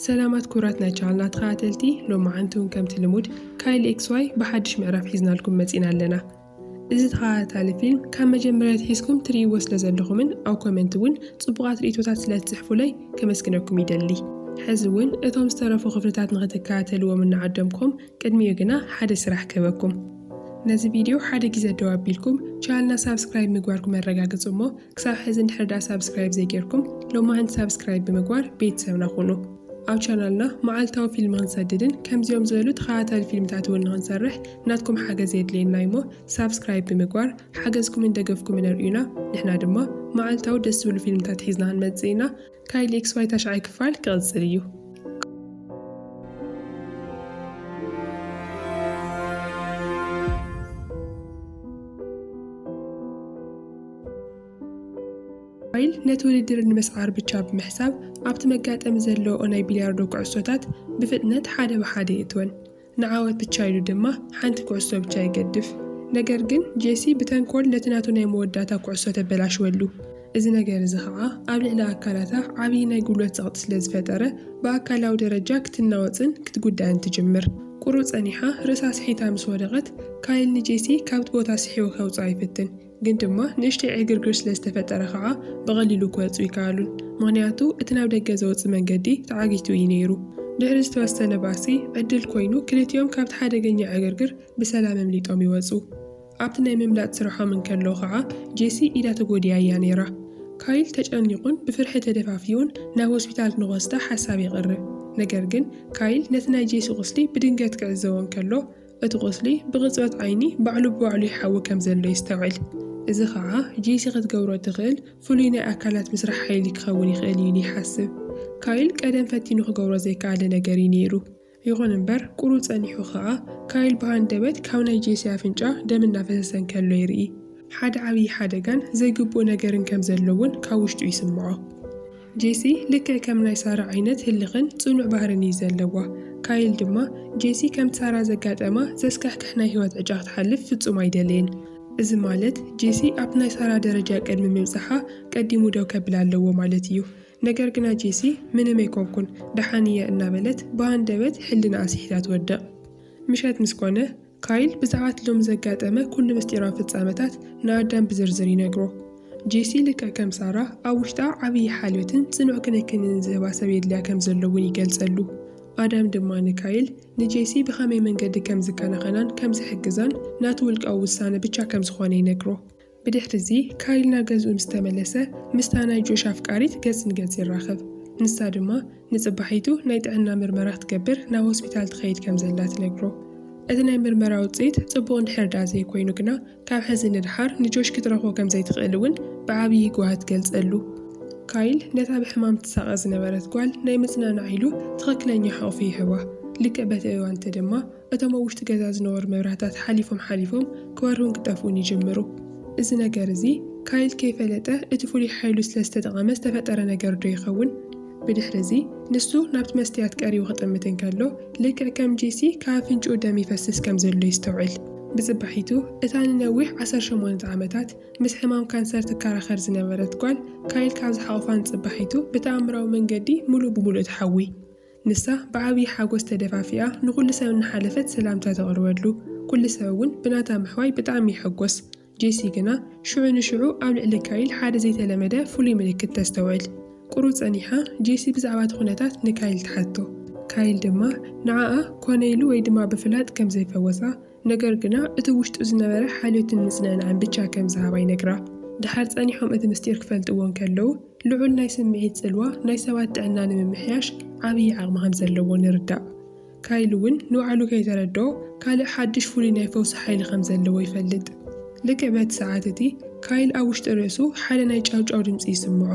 ሰላማት ክቡራት ናይ ቻናልና ተኸታተልቲ፣ ሎማዓንቲ እውን ከምቲ ልሙድ ካይል ኤክስ ዋይ ብሓድሽ ምዕራፍ ሒዝናልኩም መጺና ኣለና። እዚ ተኸታታሊ ፊልም ካብ መጀመርያ ኣትሒዝኩም ትርእይዎ ስለ ዘለኹምን ኣብ ኮመንት እውን ጽቡቓት ርእይቶታት ስለ ትጽሕፉለይ ከመስግነኩም ይደሊ። ሕዚ እውን እቶም ዝተረፉ ክፍልታት ንኽትከታተልዎም እናዓደምኩም፣ ቅድሚኡ ግና ሓደ ስራሕ ክህበኩም። ነዚ ቪድዮ ሓደ ግዜ ደው ኣቢልኩም ቻናልና ሳብስክራይብ ምግባርኩም ኣረጋግጹ እሞ፣ ክሳብ ሕዚ እንድሕር ደኣ ሳብስክራይብ ዘይጌርኩም፣ ሎማዓንቲ ሳብስክራይብ ብምግባር ቤተሰብና ኩኑ። ኣብ ቻናልና መዓልታዊ ፊልም ክንሰድድን ከምዚኦም ዝበሉ ተኸታታሊ ፊልምታት እውን ንኽንሰርሕ ናትኩም ሓገዝ የድልየና እሞ፣ ሳብስክራይብ ብምግባር ሓገዝኩምን ደገፍኩምን ኣርእዩና። ንሕና ድማ መዓልታዊ ደስ ዝብሉ ፊልምታት ሒዝና ክንመጽእ ኢና። ካይል ኤክስ ዋይ ታሽዓይ ክፋል ክቕጽል እዩ። ካይል ነቲ ውድድር ንምስዓር ብቻ ብምሕሳብ፣ ኣብቲ መጋጠሚ ዘለዎ ናይ ቢልያርዶ ኩዕሶታት ብፍጥነት ሓደ ብሓደ የእትወን። ንዓወት ብቻ ኢሉ ድማ ሓንቲ ኩዕሶ ብቻ ይገድፍ። ነገር ግን ጄሲ ብተንኮል ነቲ ናቱ ናይ መወዳእታ ኩዕሶ ተበላሽወሉ። እዚ ነገር እዚ ኸዓ ኣብ ልዕሊ ኣካላታ ዓብዪ ናይ ጉልበት ጸቕጢ ስለ ዝፈጠረ፣ ብኣካላዊ ደረጃ ክትናወጽን ክትጉዳእን ትጅምር። ቁሩብ ጸኒሓ ርእሳ ስሒታ ምስ ወደቐት፣ ካይል ንጄሲ ካብቲ ቦታ ስሒቡ ከውጽኣ ይፍትን። ግን ድማ ንእሽተይ ዕግርግር ስለ ዝተፈጠረ ኸዓ ብቐሊሉ ክወጹ ይከኣሉን። ምኽንያቱ እቲ ናብ ደገ ዘውጽእ መንገዲ ተዓጊቱ እዩ ነይሩ። ድሕሪ ዝተወሰነ ባሲ ዕድል ኮይኑ ክልቲኦም ካብቲ ሓደገኛ ዕግርግር ብሰላም ኣምሊጦም ይወጹ። ኣብቲ ናይ ምምላጥ ስርሖም እንከለዉ ኸዓ ጄሲ ኢዳ ተጎዲኣ እያ ነይራ። ካይል ተጨኒቑን ብፍርሒ ተደፋፊኡን ናብ ሆስፒታል ንኽወስዳ ሓሳብ የቕርብ። ነገር ግን ካይል ነቲ ናይ ጄሲ ቁስሊ ብድንገት ክዕዘቦ እንከሎ፣ እቲ ቁስሊ ብቕጽበት ዓይኒ ባዕሉ ብባዕሉ ይሓዊ ከም ዘሎ የስተውዕል። እዚ ኸዓ ጄሲ ክትገብሮ ትኽእል ፍሉይ ናይ ኣካላት ምስራሕ ሓይሊ ክኸውን ይኽእል እዩ ኢሉ ይሓስብ። ካይል ቀደም ፈቲኑ ክገብሮ ዘይከኣለ ነገር እዩ ነይሩ። ይኹን እምበር ቁሩብ ጸኒሑ ኸዓ ካይል ብሃንደበት ካብ ናይ ጄሲ ኣፍንጫ ደም እናፈሰሰ እንከሎ ይርኢ። ሓደ ዓብዪ ሓደጋን ዘይግቡእ ነገርን ከም ዘሎ እውን ካብ ውሽጡ ይስምዖ። ጄሲ ልክዕ ከም ናይ ሳራ ዓይነት ህልኽን ጽኑዕ ባህርን እዩ ዘለዋ። ካይል ድማ ጄሲ ከምቲ ሳራ ዘጋጠማ ዘስካሕክሕ ናይ ህይወት ዕጫ ክትሓልፍ ፍጹም ኣይደለየን። እዚ ማለት ጄሲ ኣብቲ ናይ ሳራ ደረጃ ቅድሚ ምብጻሓ ቀዲሙ ደው ከብል ኣለዎ ማለት እዩ። ነገር ግና ጄሲ ምንም ኣይኮንኩን፣ ደሓን እየ እናበለት ብሃንደበት ሕልናኣ ስሒታ ትወድቕ። ምሸት ምስ ኮነ ካይል ብዛዕባ እቲ ሎሚ ዘጋጠመ ኩሉ ምስጢራዊ ፍጻመታት ንኣዳም ብዝርዝር ይነግሮ። ጄሲ ልክዕ ከም ሳራ ኣብ ውሽጣ ዓብዪ ሓልዮትን ጽኑዕ ክንክንን ዝህባ ሰብ የድልያ ከም ዘሎ እውን ይገልጸሉ። ኣዳም ድማ ንካይል ንጄሲ ብኸመይ መንገዲ ከም ዝከናኸናን ከም ዝሕግዛን ናቱ ውልቃዊ ውሳነ ብቻ ከም ዝኾነ ይነግሮ። ብድሕሪ እዚ ካይል ናብ ገዝኡ ምስ ተመለሰ ምስታ ናይ ጆሽ ኣፍቃሪት ገጽ ንገጽ ይራኸብ። ንሳ ድማ ንጽባሒቱ ናይ ጥዕና ምርመራ ክትገብር ናብ ሆስፒታል ትኸይድ ከም ዘላ ትነግሮ። እቲ ናይ ምርመራ ውጽኢት ጽቡቕ እንድሕር ደኣ ዘይኮይኑ ግና ካብ ሕዚ ንደሓር ንጆሽ ክትረኽቦ ከም ዘይትኽእል እውን ብዓብዪ ጓሂ ትገልጸሉ። ካይል ነታ ብሕማም ትሳቐ ዝነበረት ጓል ናይ ምጽንናዕ ኢሉ ትኽክለኛ ሕቑፊ ይህባ። ልክዕ በቲ እዋን እቲ ድማ እቶም ኣብ ውሽጢ ገዛ ዝነበሩ መብራህታት ሓሊፎም ሓሊፎም ክበርሁን ክጠፍኡን ይጅምሩ። እዚ ነገር እዚ ካይል ከይፈለጠ እቲ ፍሉይ ሓይሉ ስለ ዝተጠቐመ ዝተፈጠረ ነገር ዶ ይኸውን? ብድሕሪ እዚ ንሱ ናብቲ መስትያት ቀሪቡ ክጥምት እንከሎ ልክዕ ከም ጄሲ ካብ ኣፍንጭኡ ደም ይፈስስ ከም ዘሎ ይስተውዕል። ብጽባሒቱ እታ ንነዊሕ ዓሰርተ ሸሞንተ ዓመታት ምስ ሕማም ካንሰር ትከራኸር ዝነበረት ጓል ካይል ካብ ዝሓቑፋ ንጽባሒቱ ብተኣምራዊ መንገዲ ምሉእ ብምሉእ ትሓዊ። ንሳ ብዓብዪ ሓጎስ ተደፋፊኣ ንኹሉ ሰብ እናሓለፈት ሰላምታ ተቕርበሉ። ኩሉ ሰብ እውን ብናታ ምሕዋይ ብጣዕሚ ይሕጎስ። ጄሲ ግና ሽዑ ንሽዑ ኣብ ልዕሊ ካይል ሓደ ዘይተለመደ ፍሉይ ምልክት ተስተውዕል። ቁሩብ ጸኒሓ ጄሲ ብዛዕባ እቲ ኩነታት ንካይል ትሓቶ። ካይል ድማ ንዓኣ ኮነ ኢሉ ወይ ድማ ብፍላጥ ከም ዘይፈወሳ፣ ነገር ግና እቲ ውሽጡ ዝነበረ ሓልዮትን ምጽንናዕን ብቻ ከም ዝሃባ ይነግራ። ድሓር ጸኒሖም እቲ ምስጢር ክፈልጥዎ እንከለዉ፣ ልዑል ናይ ስምዒት ጽልዋ ናይ ሰባት ጥዕና ንምምሕያሽ ዓብዪ ዓቕሚ ከም ዘለዎ ንርዳእ። ካይል እውን ንባዕሉ ከይተረድኦ ካልእ ሓድሽ ፍሉይ ናይ ፈውሲ ሓይሊ ከም ዘለዎ ይፈልጥ። ልክዕ በቲ ሰዓት እቲ ካይል ኣብ ውሽጢ ርእሱ ሓደ ናይ ጫውጫው ድምጺ ይስምዖ።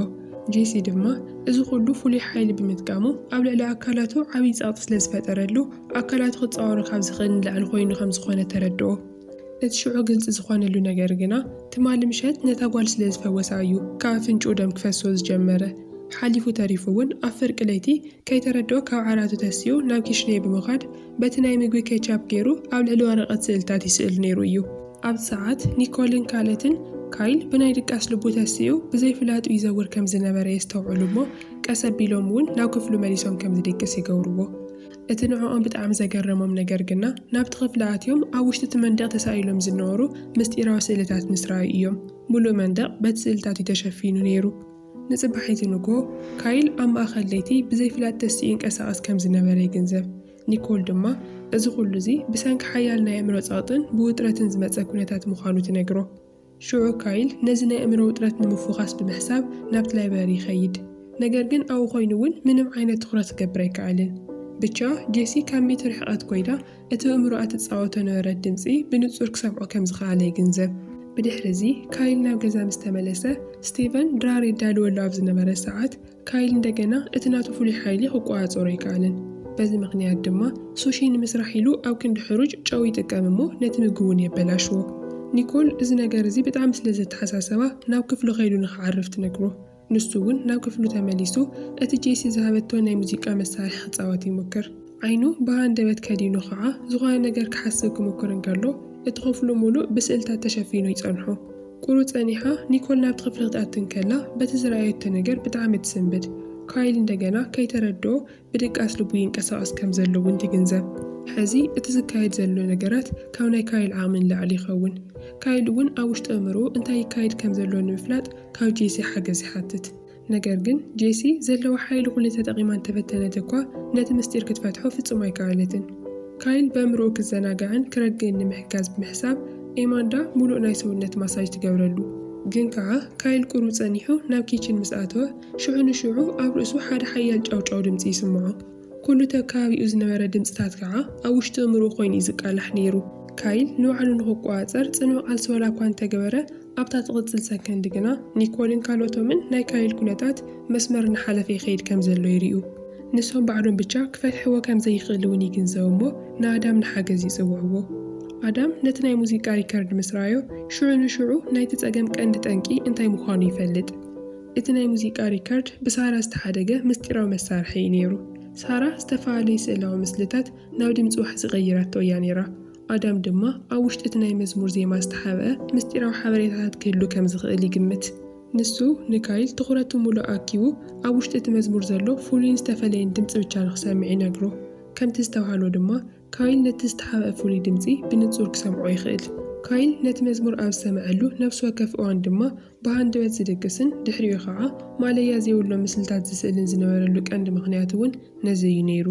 ጄሲ ድማ እዚ ኩሉ ፍሉይ ሓይሊ ብምጥቃሙ ኣብ ልዕሊ ኣካላቱ ዓብዪ ጸቕጢ ስለ ዝፈጠረሉ ኣካላቱ ክጻወሮ ካብ ዝኽእል ንላዕሊ ኮይኑ ከም ዝኾነ ተረድኦ። እቲ ሽዑ ግልጺ ዝኾነሉ ነገር ግና ትማሊ ምሸት ነታ ጓል ስለ ዝፈወሳ እዩ ካብ ኣፍንጭኡ ደም ክፈስሶ ዝጀመረ። ሓሊፉ ተሪፉ እውን ኣብ ፍርቂ ለይቲ ከይተረድኦ ካብ ዓራቱ ተሲኡ ናብ ኪሽነ ብምኻድ በቲ ናይ ምግቢ ኬቻፕ ገይሩ ኣብ ልዕሊ ወረቐት ስእልታት ይስእል ነይሩ እዩ። ኣብቲ ሰዓት ኒኮልን ካልኦትን ካይል ብናይ ድቃስ ልቡ ተሲኡ ብዘይ ፍላጡ ይዘውር ከም ዝነበረ የስተውዕሉ እሞ፣ ቀስ ኣቢሎም እውን ናብ ክፍሉ መሊሶም ከም ዝድቅስ ይገብርዎ። እቲ ንዕኦም ብጣዕሚ ዘገረሞም ነገር ግና፣ ናብቲ ክፍሊ ኣትዮም ኣብ ውሽጢ እቲ መንደቕ ተሳኢሎም ዝነበሩ ምስጢራዊ ስእልታት ምስ ረኣዩ እዮም። ሙሉእ መንደቕ በቲ ስእልታት እዩ ተሸፊኑ ነይሩ። ንጽባሒቲ ንግሆ፣ ካይል ኣብ ማእከል ለይቲ ብዘይ ፍላጥ ተሲኡ ይንቀሳቐስ ከም ዝነበረ ይግንዘብ። ኒኮል ድማ፣ እዚ ኩሉ እዚ ብሰንኪ ሓያል ናይ ኣእምሮ ጸቕጥን ብውጥረትን ዝመጸ ኩነታት ምዃኑ ትነግሮ። ሽዑ ካይል ነዚ ናይ ኣእምሮ ውጥረት ንምፍዃስ ብምሕሳብ ናብቲ ላይብረሪ ይኸይድ። ነገር ግን ኣብኡ ኮይኑ እውን ምንም ዓይነት ትኹረት ክገብር ኣይከኣልን። ብቻ ጄሲ ካብ ሚእቲ ርሕቐት ኮይዳ እቲ ኣእምሮኣ ትጻወቶ ነበረት ድምጺ ብንጹር ክሰምዖ ከም ዝኸኣለ ይግንዘብ። ብድሕሪ እዚ ካይል ናብ ገዛ ምስ ተመለሰ፣ ስቲቨን ድራር የዳልወሉ ኣብ ዝነበረ ሰዓት፣ ካይል እንደገና እቲ ናቱ ፍሉይ ሓይሊ ክቆጻጸሮ ኣይከኣለን። በዚ ምኽንያት ድማ ሱሺ ንምስራሕ ኢሉ ኣብ ክንዲ ሕሩጭ ጨው ይጥቀም እሞ ነቲ ምግቢ እውን የበላሽዎ። ኒኮል እዚ ነገር እዚ ብጣዕሚ ስለ ዘተሓሳሰባ ናብ ክፍሉ ከይዱ ንኽዓርፍ ትነግሮ። ንሱ እውን ናብ ክፍሉ ተመሊሱ እቲ ጄሲ ዝሃበቶ ናይ ሙዚቃ መሳርሒ ክጻወት ይሞክር። ዓይኑ ብሃንደበት ከዲኑ ኸዓ ዝኾነ ነገር ክሓስብ ክምኩር እንከሎ እቲ ክፍሉ ሙሉእ ብስእልታት ተሸፊኑ ይጸንሖ። ቁሩብ ጸኒሓ ኒኮል ናብቲ ክፍሊ ክትኣቲ እንከላ በቲ ዝረኣየቶ ነገር ብጣዕሚ ትስንብድ። ካይል እንደገና ከይተረድኦ ብድቃስ ልቡ ይንቀሳቐስ ከም ዘሎ እውን ትግንዘብ። ሕዚ እቲ ዝካየድ ዘሎ ነገራት ካብ ናይ ካይል ዓቕሚ ንላዕሊ ይኸውን። ካይል እውን ኣብ ውሽጢ ኣእምሮኡ እንታይ ይካየድ ከም ዘሎ ንምፍላጥ ካብ ጄሲ ሓገዝ ይሓትት። ነገር ግን ጄሲ ዘለዋ ሓይሊ ኩሉ ተጠቒማ እንተፈተነት እኳ ነቲ ምስጢር ክትፈትሖ ፍጹም ኣይከኣለትን። ካይል በእምሮኡ ክዘናጋዕን ክረግእን ንምሕጋዝ ብምሕሳብ ኤማንዳ ሙሉእ ናይ ሰውነት ማሳጅ ትገብረሉ። ግን ከዓ ካይል ቁሩብ ጸኒሑ ናብ ኪችን ምስ ኣተወ ሽዑ ንሽዑ ኣብ ርእሱ ሓደ ሓያል ጫውጫው ድምጺ ይስምዖ። ኩሉ እቲ ኣብ ከባቢኡ ዝነበረ ድምጽታት ከዓ ኣብ ውሽጢ እምርኡ ኮይኑ እዩ ዝቃላሕ ነይሩ። ካይል ንባዕሉ ንክቆጻጸር ጽኑዕ ቃልሲ ዋላ እኳ እንተገበረ ኣብታ ትቕጽል ሰከንድ ግና ኒኮልን ካልኦቶምን ናይ ካይል ኩነታት መስመር እናሓለፈ ይኸይድ ከም ዘሎ ይርእዩ። ንሶም ባዕሎም ብቻ ክፈትሕዎ ከም ዘይኽእል እውን ይግንዘቡ እሞ ንኣዳም ንሓገዝ ይጽውዕዎ። ኣዳም ነቲ ናይ ሙዚቃ ሪከርድ ምስ ረኣዮ ሽዑ ንሽዑ ናይቲ ጸገም ቀንዲ ጠንቂ እንታይ ምዃኑ ይፈልጥ። እቲ ናይ ሙዚቃ ሪከርድ ብሳራ ዝተሓደገ ምስጢራዊ መሳርሒ እዩ ነይሩ። ሳራ ዝተፈላለዩ ስእላዊ ምስልታት ናብ ድምፂ ዋሕዚ ቀይራቶ እያ ነይራ። ኣዳም ድማ ኣብ ውሽጢ እቲ ናይ መዝሙር ዜማ ዝተሓብአ ምስጢራዊ ሓበሬታታት ክህሉ ከም ዝኽእል ይግምት። ንሱ ንካይል ትኹረቱ ሙሉእ ኣኪቡ ኣብ ውሽጢ እቲ መዝሙር ዘሎ ፍሉይን ዝተፈለየን ድምፂ ብቻ ንክሰምዕ ይነግሮ። ከምቲ ዝተባህሎ ድማ ካይል ነቲ ዝተሓብአ ፍሉይ ድምፂ ብንጹር ክሰምዖ ይኽእል። ካይል ነቲ መዝሙር ኣብ ዝሰምዐሉ ነፍሲ ወከፍ እዋን ድማ ብሃንደበት ዝድቅስን ድሕሪኡ ኸዓ ማለያ ዘይብሎም ምስልታት ዝስእልን ዝነበረሉ ቀንዲ ምኽንያት እውን ነዚ እዩ ነይሩ።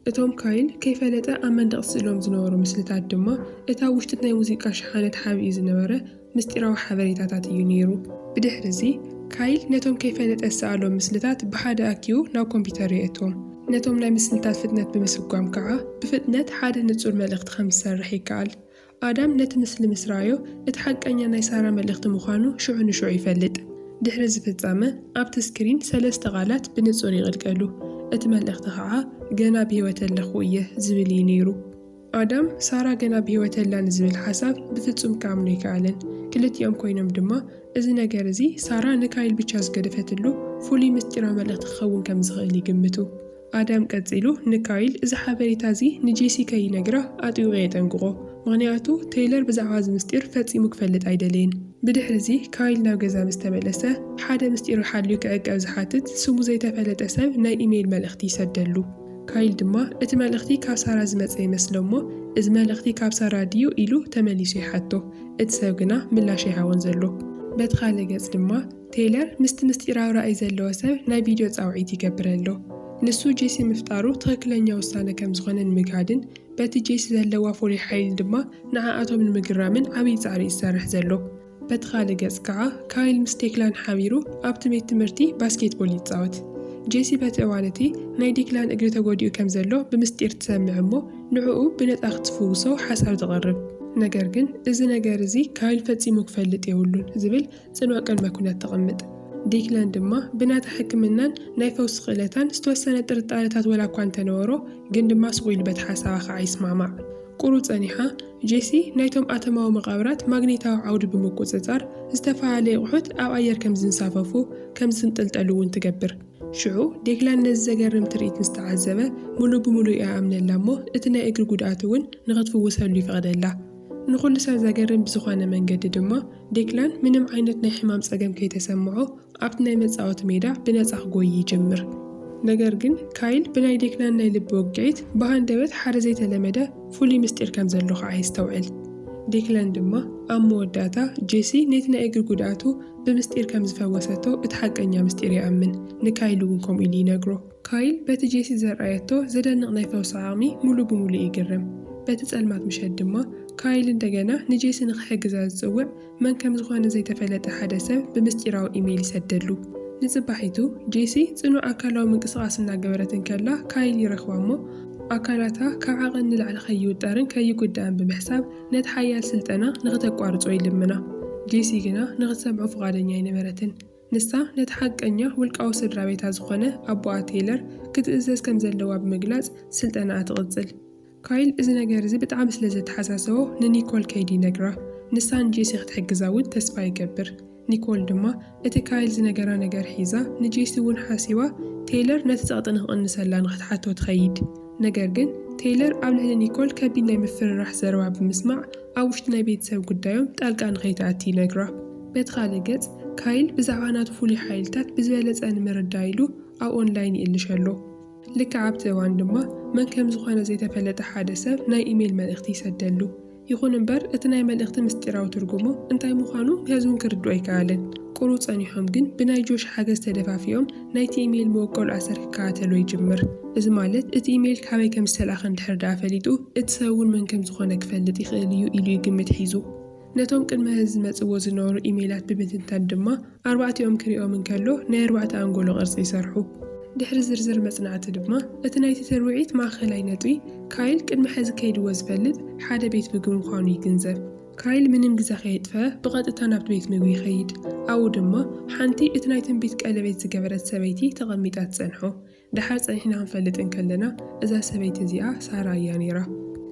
እቶም ካይል ከይፈለጠ ኣብ መንደቕ ዝስእሎም ዝነበሩ ምስልታት ድማ እቲ ኣብ ውሽጢ ናይ ሙዚቃ ሸሓነ ተሓቢኡ ዝነበረ ምስጢራዊ ሓበሬታታት እዩ ነይሩ። ብድሕሪ እዚ ካይል ነቶም ከይፈለጠ ዝሰኣሎም ምስልታት ብሓደ ኣኪቡ ናብ ኮምፒውተር የእትዎም። ነቶም ናይ ምስልታት ፍጥነት ብምስጓም ከዓ ብፍጥነት ሓደ ንጹር መልእኽቲ ከም ዝሰርሕ ይከኣል። ኣዳም ነቲ ምስሊ ምስ ረኣዮ እቲ ሓቀኛ ናይ ሳራ መልእኽቲ ምዃኑ ሽዑ ንሽዑ ይፈልጥ። ድሕሪ እዚ ፍጻመ ኣብቲ ስክሪን ሰለስተ ቃላት ብንጹር ይቕልቀሉ። እቲ መልእኽቲ ከዓ ገና ብህይወት ኣለኹ እየ ዝብል እዩ ነይሩ። ኣዳም ሳራ ገና ብህይወት ኣላ ንዝብል ሓሳብ ብፍጹም ክኣምኖ ኣይከኣለን። ክልቲኦም ኮይኖም ድማ እዚ ነገር እዚ ሳራ ንካይል ብቻ ዝገደፈትሉ ፍሉይ ምስጢራዊ መልእኽቲ ክኸውን ከም ዝኽእል ይግምቱ። ኣዳም ቀጺሉ ንካይል እዚ ሓበሬታ እዚ ንጄሲ ከይነግራ ኣጥቢቑ የጠንቅቖ። ምኽንያቱ ቴይለር ብዛዕባ እዚ ምስጢር ፈጺሙ ክፈልጥ ኣይደለየን። ብድሕሪ እዚ ካይል ናብ ገዛ ምስ ተመለሰ ሓደ ምስጢር ሓልዩ ክዕቀብ ዝሓትት ስሙ ዘይተፈለጠ ሰብ ናይ ኢሜይል መልእኽቲ ይሰደሉ። ካይል ድማ እቲ መልእኽቲ ካብ ሳራ ዝመጸ ይመስሎ እሞ እዚ መልእኽቲ ካብ ሳራ ድዩ ኢሉ ተመሊሱ ይሓቶ። እቲ ሰብ ግና ምላሽ ኣይሃቦን ዘሎ። በቲ ካልእ ገጽ ድማ ቴይለር ምስቲ ምስጢራዊ ራእይ ዘለዎ ሰብ ናይ ቪድዮ ጻውዒት ይገብር ኣሎ። ንሱ ጄሲ ምፍጣሩ ትኽክለኛ ውሳነ ከም ዝኾነ ንምግሃድን በቲ ጄሲ ዘለዋ ፍሉይ ሓይሊ ድማ ንዓኣቶም ንምግራምን ዓብዪ ጻዕሪ እዩ ዝሰርሕ ዘሎ። በቲ ካልእ ገጽ ከዓ ካይል ምስ ዴክላን ሓቢሩ ኣብቲ ቤት ትምህርቲ ባስኬትቦል ይጻወት። ጄሲ በቲ እዋን እቲ ናይ ዴክላን እግሪ ተጎዲኡ ከም ዘሎ ብምስጢር ትሰምዕ እሞ ንዕኡ ብነጻ ክትፍውሶ ሓሳብ ተቕርብ። ነገር ግን እዚ ነገር እዚ ካይል ፈጺሙ ክፈልጥ የብሉን ዝብል ጽኑዕ ቅድመ ኩነት ተቐምጥ። ዴክላን ድማ ብናታ ሕክምናን ናይ ፈውሲ ክእለታን ዝተወሰነ ጥርጣረታት ወላ እኳ እንተነበሮ ግን ድማ ስቕ ኢሉ በቲ ሓሳባ ከዓ ይስማማዕ። ቁሩብ ጸኒሓ ጄሲ ናይቶም ኣተማዊ መቓብራት ማግኔታዊ ዓውዲ ብምቁጽጻር ዝተፈላለዩ ኣቑሑት ኣብ ኣየር ከም ዝንሳፈፉ ከም ዝንጥልጠሉ እውን ትገብር። ሽዑ ዴክላን ነዚ ዘገርም ትርኢት ምስ ተዓዘበ ሙሉእ ብሙሉእ ይኣምነላ እሞ እቲ ናይ እግሪ ጉድኣት እውን ንኽትፍውሰሉ ይፈቕደላ። ንኹሉ ሰብ ዘገርም ብዝኾነ መንገዲ ድማ፣ ዴክላን ምንም ዓይነት ናይ ሕማም ጸገም ከይተሰምዖ ኣብቲ ናይ መጻወቲ ሜዳ ብነጻ ክጎይ ይጅምር። ነገር ግን ካይል ብናይ ዴክላን ናይ ልቢ ውግዒት ብሃንደበት ሓደ ዘይተለመደ ፍሉይ ምስጢር ከም ዘሎ ኸዓ የስተውዕል። ዴክላን ድማ ኣብ መወዳእታ ጄሲ ነቲ ናይ እግሪ ጉድኣቱ ብምስጢር ከም ዝፈወሰቶ እቲ ሓቀኛ ምስጢር ይኣምን። ንካይል እውን ከምኡ ኢሉ ይነግሮ። ካይል በቲ ጄሲ ዘርኣየቶ ዘደንቕ ናይ ፈውሲ ዓቕሚ ሙሉ ብሙሉ ይግረም። በቲ ጸልማት ምሸት ድማ ካይል እንደገና ንጄሲ ንኽሕግዛ ዝጽውዕ መን ከም ዝኾነ ዘይተፈለጠ ሓደ ሰብ ብምስጢራዊ ኢሜይል ይሰደሉ። ንጽባሒቱ ጄሲ ጽኑዕ ኣካላዊ ምንቅስቓስ እናገበረት እንከላ ካይል ይረኽባ እሞ ኣካላታ ካብ ዓቐን ንላዕሊ ከይውጠርን ከይጉዳእን ብምሕሳብ ነቲ ሓያል ስልጠና ንኽተቋርጾ ይልምና። ጄሲ ግና ንኽትሰምዖ ፍቓደኛ ኣይነበረትን። ንሳ ነቲ ሓቀኛ ውልቃዊ ስድራ ቤታ ዝኾነ ኣቦኣ ቴይለር ክትእዘዝ ከም ዘለዋ ብምግላጽ ስልጠናኣ ትቕጽል። ካይል እዚ ነገር እዚ ብጣዕሚ ስለ ዘተሓሳሰቦ ንኒኮል ከይዱ ይነግራ። ንሳ ንጄሲ ክትሕግዛ እውን ተስፋ ይገብር። ኒኮል ድማ እቲ ካይል ዝነገራ ነገር ሒዛ ንጄሲ እውን ሓሲባ ቴይለር ነቲ ጸቕጢ ንኽቕንሰላ ንኽትሓቶ ትኸይድ። ነገር ግን ቴይለር ኣብ ልዕሊ ኒኮል ከቢድ ናይ ምፍርራሕ ዘረባ ብምስማዕ ኣብ ውሽጢ ናይ ቤተሰብ ጉዳዮም ጣልቃ ንኸይትኣቲ ይነግራ። በቲ ካልእ ገጽ ካይል ብዛዕባ ናቱ ፍሉይ ሓይልታት ብዝበለጸ ንምርዳእ ኢሉ ኣብ ኦንላይን ይእልሽ ኣሎ። ልክዕ ኣብቲ እዋን ድማ መን ከም ዝኾነ ዘይተፈለጠ ሓደ ሰብ ናይ ኢሜይል መልእኽቲ ይሰደሉ። ይኹን እምበር እቲ ናይ መልእኽቲ ምስጢራዊ ትርጉሙ እንታይ ምዃኑ ሕዚ እውን ክርድኦ ኣይከኣለን። ቁሩብ ጸኒሖም ግን ብናይ ጆሽ ሓገዝ ተደፋፊኦም ናይቲ ኢሜይል መወቀሉ ኣሰር ክከታተሎ ይጅምር። እዚ ማለት እቲ ኢሜይል ካበይ ከም ዝተላእኸ እንድሕር ደኣ ፈሊጡ እቲ ሰብ እውን መን ከም ዝኾነ ክፈልጥ ይኽእል እዩ ኢሉ ይግምት ሒዙ። ነቶም ቅድሚ ሕዚ ዝመጽዎ ዝነበሩ ኢሜይላት ብምትንታን ድማ ኣርባዕቲኦም ክሪኦም እንከሎ ናይ ኣርባዕተ ኣንጎሎ ቅርጺ ይሰርሑ። ድሕሪ ዝርዝር መጽናዕቲ ድማ እቲ ናይቲ ትርውዒት ማእኸላይ ነጥቢ ካይል ቅድሚ ሕዚ ከይድዎ ዝፈልጥ ሓደ ቤት ምግቢ ምዃኑ ይግንዘብ። ካይል ምንም ግዜ ከየጥፈ ብቐጥታ ናብቲ ቤት ምግቢ ይኸይድ። ኣብኡ ድማ ሓንቲ እቲ ናይ ትንቢት ቀለቤት ዝገበረት ሰበይቲ ተቐሚጣ ትጸንሖ። ደሓር ጸኒሕና ክንፈልጥ እንከለና እዛ ሰበይቲ እዚኣ ሳራ እያ ነይራ።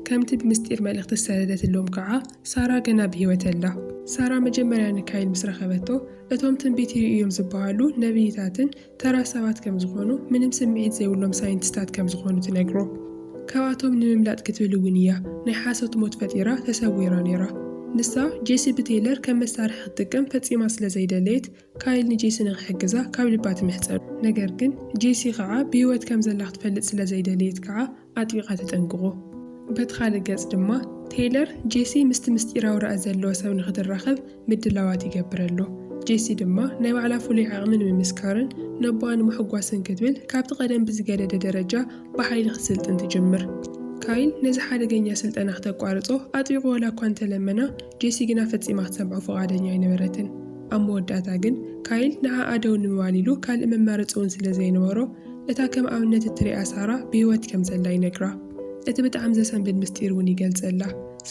ከምቲ ብምስጢር መልእኽቲ ዝሰደደትሎም ከዓ ሳራ ገና ብህይወት ኣላ። ሳራ መጀመርያ ንካይል ምስ ረኸበቶ እቶም ትንቢት ይርእዩ እዮም ዝበሃሉ ነብይታትን ተራ ሰባት ከም ዝኾኑ ምንም ስምዒት ዘይብሎም ሳይንቲስታት ከም ዝኾኑ ትነግሮ። ካብኣቶም ንምምላጥ ክትብል እውን እያ ናይ ሓሶት ሞት ፈጢራ ተሰዊራ ነይራ። ንሳ ጄሲ ብቴይለር ከም መሳርሒ ክትጥቀም ፈጺማ ስለ ዘይደለየት ካይል ንጄሲ ንኽሕግዛ ካብ ልባ ትምሕጸን። ነገር ግን ጄሲ ኸዓ ብህይወት ከም ዘላ ክትፈልጥ ስለ ዘይደለየት ከዓ ኣጥቢቓ ተጠንቅቖ። በቲ ካልእ ገጽ ድማ ቴይለር ጄሲ ምስቲ ምስጢራዊ ራእይ ዘለዎ ሰብ ንኽትራኸብ ምድላዋት ይገብር ኣሎ። ጄሲ ድማ ናይ ባዕላ ፍሉይ ዓቕሚ ንምምስካርን ነቦኣ ንምሕጓስን ክትብል ካብቲ ቀደም ብዝገደደ ደረጃ ብሓይሊ ክትስልጥን ትጅምር። ካይል ነዚ ሓደገኛ ስልጠና ክተቋርጾ ኣጥቢቑ ዋላ እኳ እንተለመና፣ ጄሲ ግና ፈጺማ ክትሰምዖ ፍቓደኛ ኣይነበረትን። ኣብ መወዳእታ ግን ካይል ንዓኣ ደው ንምባል ኢሉ ካልእ መማረጺ እውን ስለ ዘይነበሮ፣ እታ ከም ኣብነት እትሪኣ ሳራ ብህይወት ከም ዘላ ይነግራ። እቲ ብጣዕሚ ዘሰንብድ ምስጢር እውን ይገልጸላ።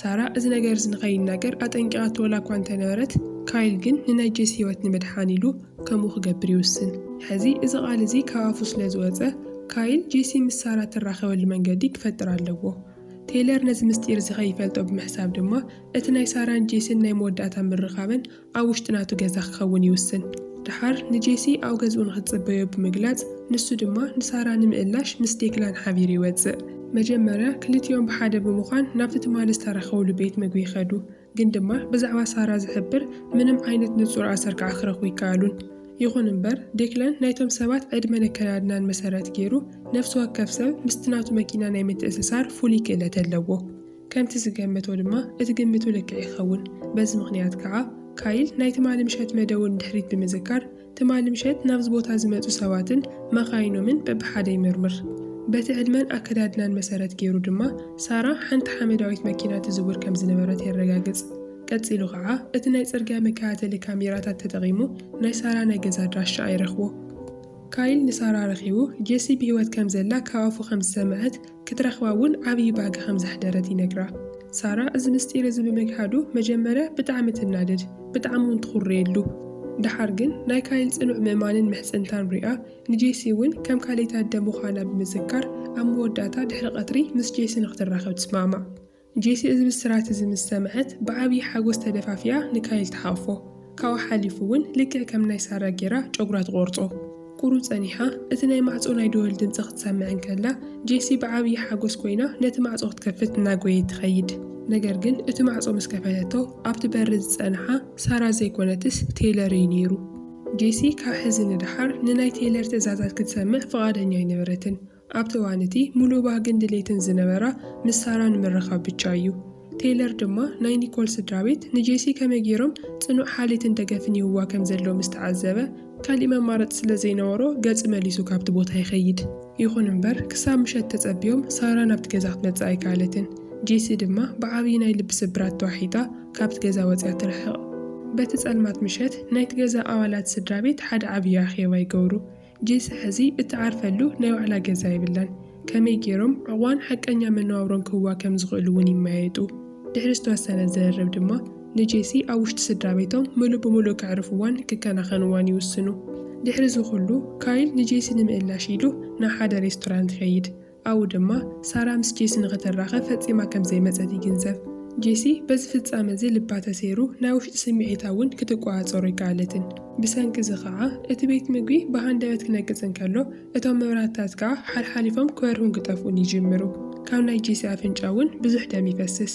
ሳራ እዚ ነገር እዚ ንኸይናገር ኣጠንቂቓቶ ዋላ እኳ እንተነበረት፣ ካይል ግን ንናይ ጄሲ ህይወት ንምድሓን ኢሉ ከምኡ ክገብር ይውስን። ሕዚ እዚ ቃል እዚ ካብ ኣፉ ስለ ዝወጸ፣ ካይል ጄሲ ምስ ሳራ ትራኸበሉ መንገዲ ክፈጥር ኣለዎ። ቴይለር ነዚ ምስጢር እዚ ከይፈልጦ ብምሕሳብ ድማ፣ እቲ ናይ ሳራን ጄሲን ናይ መወዳእታ ምርኻበን ኣብ ውሽጢ ናቱ ገዛ ክኸውን ይውስን። ደሓር ንጄሲ ኣብ ገዝኡ ንኽትጽበዮ ብምግላጽ፣ ንሱ ድማ ንሳራ ንምእላሽ ምስ ዴክላን ሓቢሩ ይወጽእ። መጀመርያ ክልቲኦም ብሓደ ብምዃን ናብቲ ትማሊ ዝተራኸብሉ ቤት ምግቢ ይኸዱ። ግን ድማ ብዛዕባ ሳራ ዝሕብር ምንም ዓይነት ንጹር ኣሰር ከዓ ክረኽቡ ይከኣሉን። ይኹን እምበር ዴክላን ናይቶም ሰባት ዕድመን ኣከዳድናን መሰረት ገይሩ ነፍሲ ወከፍ ሰብ ምስቲ ናቱ መኪና ናይ ምትእስሳር ፍሉይ ክእለት ኣለዎ። ከምቲ ዝገመቶ ድማ እቲ ግምቱ ልክዕ ይኸውን። በዚ ምኽንያት ከዓ ካይል ናይ ትማሊ ምሸት መደቡ ንድሕሪት ብምዝካር ትማሊ ምሸት ናብዚ ቦታ ዝመጹ ሰባትን መኻይኖምን በብሓደ ይምርምር። በቲ ዕድመን ኣከዳድናን መሰረት ገይሩ ድማ ሳራ ሓንቲ ሓመዳዊት መኪና ትዝውር ከም ዝነበረት የረጋግጽ። ቀጺሉ ኸዓ እቲ ናይ ጽርግያ መከታተሊ ካሜራታት ተጠቒሙ ናይ ሳራ ናይ ገዛ ኣድራሻኣ ይረኽቦ። ካይል ንሳራ ረኺቡ ጄሲ ብህይወት ከም ዘላ ካብ ኣፉ ከም ዝሰምዐት ክትረኽባ እውን ዓብዪ ባህጊ ከም ዘሕደረት ይነግራ። ሳራ እዚ ምስጢር እዚ ብምግሃዱ መጀመርያ ብጣዕሚ ትናደድ፣ ብጣዕሚ እውን ትኹርየሉ። ደሓር ግን ናይ ካይል ጽኑዕ ምእማንን ምሕጽንታን ሪኣ ንጄሲ እውን ከም ካልኣይቲ ኣደ ምዃና ብምዝካር ኣብ መወዳእታ ድሕሪ ቀትሪ ምስ ጄሲ ንክትራኸብ ትስማዕማዕ። ጄሲ እዚ ብስራት እዚ ምስ ሰምዐት ብዓብዪ ሓጎስ ተደፋፊኣ ንካይል ትሓቕፎ። ካብኡ ሓሊፉ እውን ልክዕ ከም ናይ ሳራ ጌራ ጨጉራ ትቖርጾ። ቁሩብ ጸኒሓ እቲ ናይ ማዕጾ ናይ ደወል ድምጺ ክትሰምዕ እንከላ ጄሲ ብዓብዪ ሓጎስ ኮይና ነቲ ማዕጾ ክትከፍት እናጎየት ትኸይድ። ነገር ግን እቲ ማዕጾ ምስ ከፈተቶ ኣብቲ በሪ ዝጸንሓ ሳራ ዘይኮነትስ ቴይለር እዩ ነይሩ። ጄሲ ካብ ሕዚ ንደሓር ንናይ ቴይለር ትእዛዛት ክትሰምዕ ፍቓደኛ ኣይነበረትን። ኣብቲ እዋን እቲ ምሉእ ባህግን ድሌትን ዝነበራ ምስ ሳራ ንምርኻብ ብቻ እዩ። ቴይለር ድማ ናይ ኒኮል ስድራ ቤት ንጄሲ ከመይ ገይሮም ጽኑዕ ሓልዮትን ደገፍን ይህብዋ ከም ዘለዉ ምስ ተዓዘበ፣ ካሊእ መማረጺ ስለ ዘይነበሮ ገጹ መሊሱ ካብቲ ቦታ ይኸይድ። ይኹን እምበር ክሳብ ምሸት ተጸብዮም ሳራ ናብቲ ገዛ ክትመጽእ ኣይከኣለትን። ጄሲ ድማ ብዓብዪ ናይ ልቢ ስብራት ተዋሒጣ ካብቲ ገዛ ወጺኣ ትርሕቕ። በቲ ጸልማት ምሸት ናይቲ ገዛ ኣባላት ስድራ ቤት ሓደ ዓብዪ ኣኼባ ይገብሩ። ጄሲ ሕዚ እትዓርፈሉ ናይ ባዕላ ገዛ የብላን። ከመይ ገይሮም ዕቑባን ሓቀኛ መነባብሮን ክህብዋ ከም ዝኽእሉ እውን ይመያየጡ። ድሕሪ ዝተወሰነ ዝርርብ ድማ ንጄሲ ኣብ ውሽጢ ስድራ ቤቶም ምሉእ ብምሉእ ከዕርፍዋን ክከናኸንዋን ይውስኑ። ድሕሪ እዚ ኩሉ ካይል ንጄሲ ንምእላሽ ኢሉ ናብ ሓደ ሬስቶራንት ይኸይድ። ኣብኡ ድማ ሳራ ምስ ጄሲ ንኽትራኸብ ፈጺማ ከም ዘይመጸት ይግንዘብ። ጄሲ በዚ ፍጻመ እዚ ልባ ተሰይሩ ናይ ውሽጢ ስምዒታ እውን ክትቆጻጸሮ ኣይከኣለትን። ብሰንኪ እዚ ኸዓ እቲ ቤት ምግቢ ብሃንደበት ክነቅጽ እንከሎ እቶም መብራህትታት ከኣ ሓልሓሊፎም ክበርሁን ክጠፍኡን ይጅምሩ። ካብ ናይ ጄሲ ኣፍንጫ እውን ብዙሕ ደም ይፈስስ።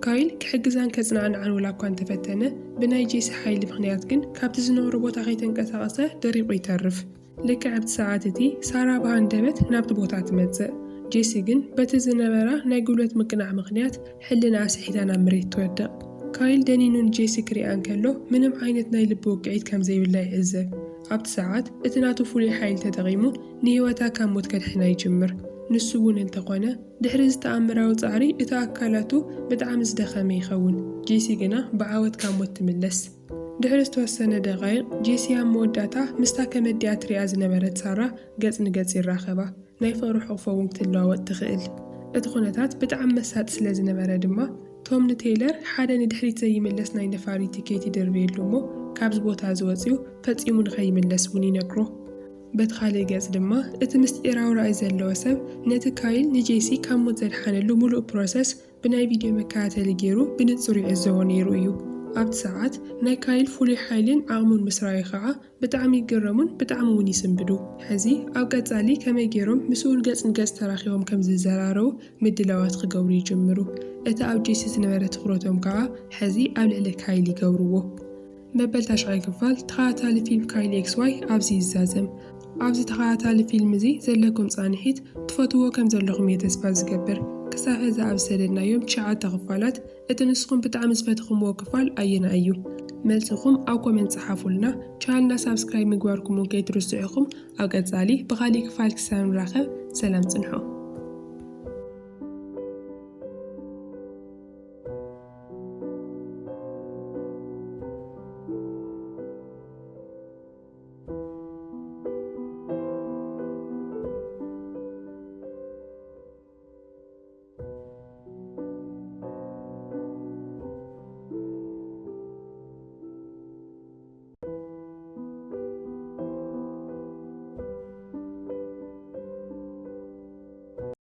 ካይል ክሕግዛን ከጽናንዓን ወላ እኳ እንተፈተነ፣ ብናይ ጄሲ ሓይሊ ምኽንያት ግን ካብቲ ዝነበሮ ቦታ ከይተንቀሳቐሰ ደሪቑ ይተርፍ። ልክዕ ኣብቲ ሰዓት እቲ ሳራ ብሃንደበት ናብቲ ቦታ ትመጽእ። ጄሲ ግን በቲ ዝነበራ ናይ ጉልበት ምቅናዕ ምኽንያት ሕልናኣ ስሒታ ናብ መሬት ትወድቕ። ካይል ደኒኑ ንጄሲ ክሪኣ እንከሎ ምንም ዓይነት ናይ ልቢ ውቅዒት ከም ዘይብላ ይዕዘብ። ኣብቲ ሰዓት እቲ ናቱ ፍሉይ ሓይሊ ተጠቒሙ ንህይወታ ካብ ሞት ከድሕና ይጅምር። ንሱ እውን እንተኾነ ድሕሪ እዚ ተኣምራዊ ጻዕሪ እቲ ኣካላቱ ብጣዕሚ ዝደኸመ ይኸውን። ጄሲ ግና ብዓወት ካብ ሞት ትምለስ። ድሕሪ ዝተወሰነ ደቓይቕ ጄሲ ኣብ መወዳእታ ምስታ ከመዲኣ ትሪኣ ዝነበረት ሳራ ገጽ ንገጽ ይራኸባ። ናይ ፍቕሪ ሕቑፎ እውን ክትለዋወጥ ትኽእል። እቲ ኩነታት ብጣዕሚ መሳጢ ስለ ዝነበረ ድማ ቶም ንቴይለር ሓደ ንድሕሪት ዘይምለስ ናይ ነፋሪት ቲኬት ይድርብየሉ እሞ ካብዚ ቦታ እዚ ወጺኡ ፈጺሙ ንኸይምለስ እውን ይነግሮ። በቲ ካልእ ገጽ ድማ እቲ ምስጢራዊ ራእይ ዘለዎ ሰብ ነቲ ካይል ንጄሲ ካብ ሞት ዘድሓነሉ ምሉእ ፕሮሰስ ብናይ ቪድዮ መከታተሊ ገይሩ ብንጹር ይዕዘቦ ነይሩ እዩ። ኣብቲ ሰዓት ናይ ካይል ፍሉይ ሓይልን ዓቕሙን ምስ ረኣዩ ኸዓ ብጣዕሚ ይግረሙን ብጣዕሚ እውን ይስንብዱ። ሕዚ ኣብ ቀጻሊ ከመይ ገይሮም ምስኡ ገጽ ንገጽ ተራኺቦም ከም ዝዘራረቡ ምድላዋት ክገብሩ ይጅምሩ። እቲ ኣብ ጄሲ ዝነበረ ትኹረቶም ከኣ ሕዚ ኣብ ልዕሊ ካይል ይገብርዎ። መበል ታሽዓይ ክፋል ተኸታታሊ ፊልም ካይል ኤክስ ዋይ ኣብዚ ይዛዘም። ኣብዚ ተኸታታሊ ፊልም እዚ ዘለኩም ጻንሒት ትፈትዎ ከም ዘለኹም እየ ተስፋ ዝገብር። ክሳብ ሕዚ ኣብ ዝሰደድናዮም ትሽዓተ ክፋላት እቲ ንስኹም ብጣዕሚ ዝፈተኹምዎ ክፋል ኣየናይ እዩ? መልስኹም ኣብ ኮመንት ጸሓፉልና። ቻነልና ሳብስክራይብ ምግባርኩም እውን ከይትርስዑ ኢኹም። ኣብ ቀጻሊ ብኻሊእ ክፋል ክሳብ ንራኸብ ሰላም ጽንሑ።